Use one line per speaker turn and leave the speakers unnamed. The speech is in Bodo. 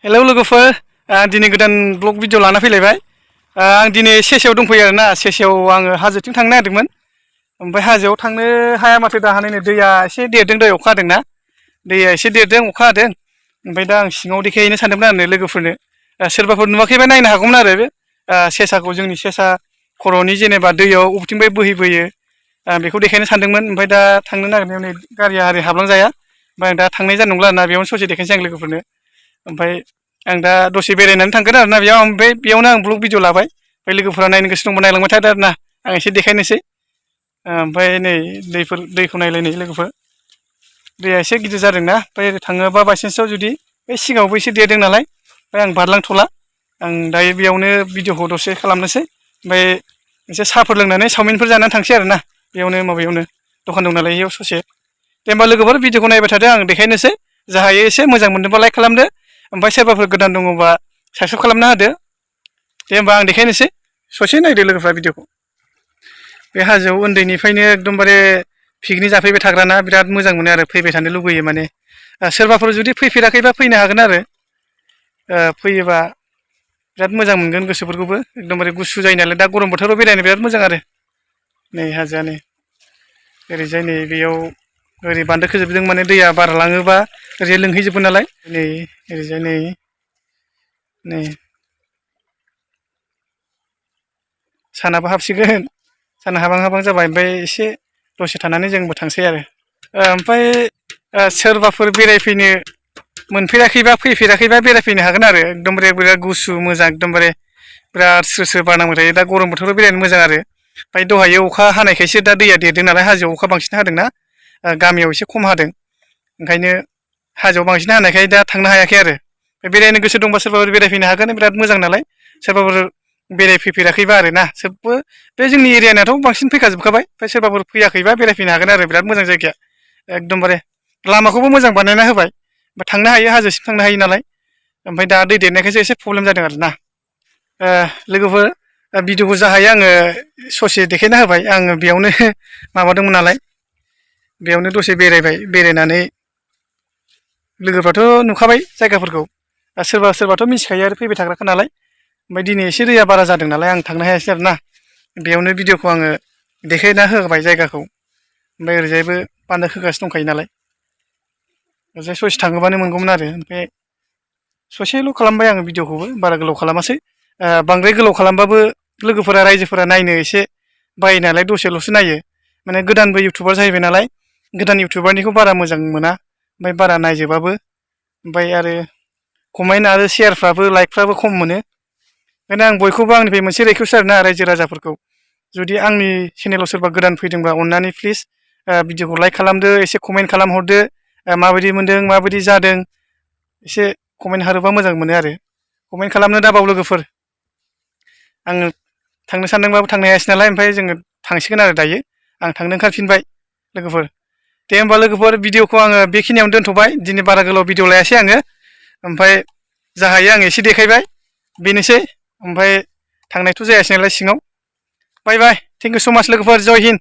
हेलौ लोगोफोर आं दिनै गोदान ब्लग भिडिअ लाना फैलायबाय। आं दिनै सेसेयाव दंफैयो आरोना। सेसेयाव आङो हाजोथिं थांनो नागिरदोंमोन, ओमफ्राय हाजोआव थांनो हाया माथो दा हानायनो। दैया एसे देरदों, दै अखा हादोंना, दैया एसे देरदों, अखा हादों। ओमफ्राय दा आं सिङाव देखायहैनो सानदोंमोन आरो लोगोफोरनो। सोरबाफोर नुवाखैबा नायनो हागौमोन आरो बे सेसाखौ, जोंनि सेसा खर'नि जेनेबा दैयाव बबेथिंबो बोहैबोयो बेखौ देखायनो सानदोंमोन। ओमफ्राय दा थांनो नागिरनायाव नै गारिया ओरै हाबलांजाया, ओमफ्राय आं दा थांनाय जानाय नंला आरोना। बेयावनो ससे देखायनोसै आं लोगोफोरनो। ओमफ्राय आं दा दसे बेरायनानै थांगोन आरोना बेयाव। ओमफ्राय बेयावनो आं ब्लग भिडिअ लाबाय। ओमफ्राय लोगोफोरा नायनो गोसो दंबा नायलांबाय थादो आरोना। आं एसे देखायनोसै। ओमफ्राय नै दैखौ नायलाय नै लोगोफोर, दैया एसे गिदिर जादोंना। ओमफ्राय थाङोबा बायसान्सआव जुदि बे सिगाङावबो एसे देरदों नालाय, ओमफ्राय आं बारलांथ'ला। आं दायो बेयावनो भिडिअखौ दसे खालामनोसै, ओमफ्राय एसे साहाफोर लोंनानै चावमिनफोर जानानै थांसै आरोना। बेयावनो माबायावनो दखान दं नालाय बेयाव ससे। दे होमबा लोगोफोर भिडिअखौ नायबाय थादो, आं देखायनोसै। जा हायो एसे मोजां मोनदोंबा लाइक खालामदो, ओमफ्राय सोरबाफोर गोदान दङबा साबसक्राइब खालामना होदो। दे होमबा आं देखायनोसै, ससे नायदो लोगोफ्रा भिडिअखौ। बे हाजोआव उन्दैनिफ्रायनो एकदमबारे पिकनिक जाफैबाय थाग्राना, बिराद मोजां मोनो आरो, फैबाय थानो लुगैयो माने। सोरबाफोर जुदि फैफेराखैबा फैनो हागोन आरो। फैयोबा बिराद मोजां मोनगोन गोसोफोरखौबो, एकदमबारे गुसु जायो नालाय। दा गरम बोथोराव बेरायनो बिराद मोजां आरो। नै हाजोआनो ओरैजाय, नै बेयाव ओरै बान्दो खोजोबदों, माने दैया बारा लाङोबा ओरैजाय लोंहैजोबगोन नालाय। नै ओरैजाय नै सानाबो हाबसिगोन, सान हाबहां हाबहां जाबाय। ओमफ्राय एसे दसे थानानै जोंबो थांसै आरो। ओमफ्राय सोरबाफोर बेरायफैनो मोनफेराखैबा, फैफेराखैबा बेरायफैनो हागोन आरो। एकदमबारे बिराद गुसु मोजां, एकदमबारे बिराद स्रो स्रो बार नांबाय थायो। दा गरम बोथोराव बेरायनो मोजां आरो। ओमफ्राय दहायो अखा हानायखायसो दा दैया देरदों नालाय, हाजोआव अखा बांसिन हादोंना, गामियाव एसे खम हादों। ओंखायनो हाजोआव बांसिन हानायखाय दा थांनो हायाखै आरो। बेरायनो गोसो दंबा सोरबाफोर बेरायफैनो हागोन, बिराद मोजां नालाय। सोरबाफोर बेरायफैफेराखैबा आरो ना, सोबबो बे जोंनि एरियानियाथ' बांसिन फैखाजोबखाबाय। ओमफ्राय सोरबाफोर फैयाखैबा बेरायफैनो हागोन आरो, बिराद मोजां जायगाया। एकदमबारे लामाखौबो मोजां बानायना होबाय, थांनो हायो, हाजोसिम थांनो हायो नालाय। ओमफ्राय दा दै देरनायखायसो एसे प्रब्लेम जादों आरो ना। लोगोफोर भिडिअखौ जा हायो आङो ससे देखायना होबाय। आङो बेयावनो माबादोंमोन नालाय, बेयावनो दसे बेरायबाय। बेरायनानै लोगोफ्राथ' नुखाबाय जायगाफोरखौ, सोरबा सोरबाथ' मिथिखायो आरो, फैबाय थाग्राखा नालाय। ओमफ्राय दिनै एसे दैया बारा जादों नालाय, आं थांनो हायासै आरो ना। बेयावनो भिडिअखौ आङो देखायना होबाय जायगाखौ। ओमफ्राय ओरैजायबो बान्दो खोगासिनो दंखायो नालाय, ओरैजाय ससे थाङोबानो मोनगौमोन आरो। ओमफ्राय ससेल' खालामबाय आङो भिडिअखौबो, बारा गोलाव खालामासै। बांद्राय गोलाव खालामबाबो लोगोफोरा, रायजोफोरा नायनो एसे बायो नालाय, दसेल'सो नायो। माने गोदानबो इउटुबार जाहैबाय नालाय, गोदान इउटुबारनिखौ बारा मोजां मोना, ओमफ्राय बारा नायजोबाबो। ओमफ्राय आरो कमेन्ट आरो शेयारफ्राबो, लाइकफ्राबो खम मोनो। ओंखायनो आं बयखौबो आंनिफ्राय मोनसे रिकुवेस्ट आरोना, रायजो राजाफोरखौ, जुदि आंनि चेनेलाव सोरबा गोदान फैदोंबा अननानै प्लिज भिडिअखौ लाइक खालामदो, एसे कमेन्ट खालामहरदो। माबायदि मोनदों, माबायदि जादों, एसे कमेन्ट हरोबा मोजां मोनो आरो। कमेन्ट खालामनो दाबाव लोगोफोर। आङो थांनो सानदोंबाबो थांनो हायासै नालाय, ओमफ्राय जोङो थांसिगोन आरो दायो। आं थांनो ओंखारफिनबाय लोगोफोर। दे होमबा लोगोफोर, भिडिअखौ आङो बेखिनियावनो दोनथ'बाय। दिनै बारा गोलाव भिडिअ लायासै आङो। ओमफ्राय जा हायो आं एसे देखायबाय, बेनोसै। ओमफ्राय थांनायथ' जायासै नालाय सिङाव। बाय बाय, थेंक इउ स' माच लोगोफोर, जय हिन्द।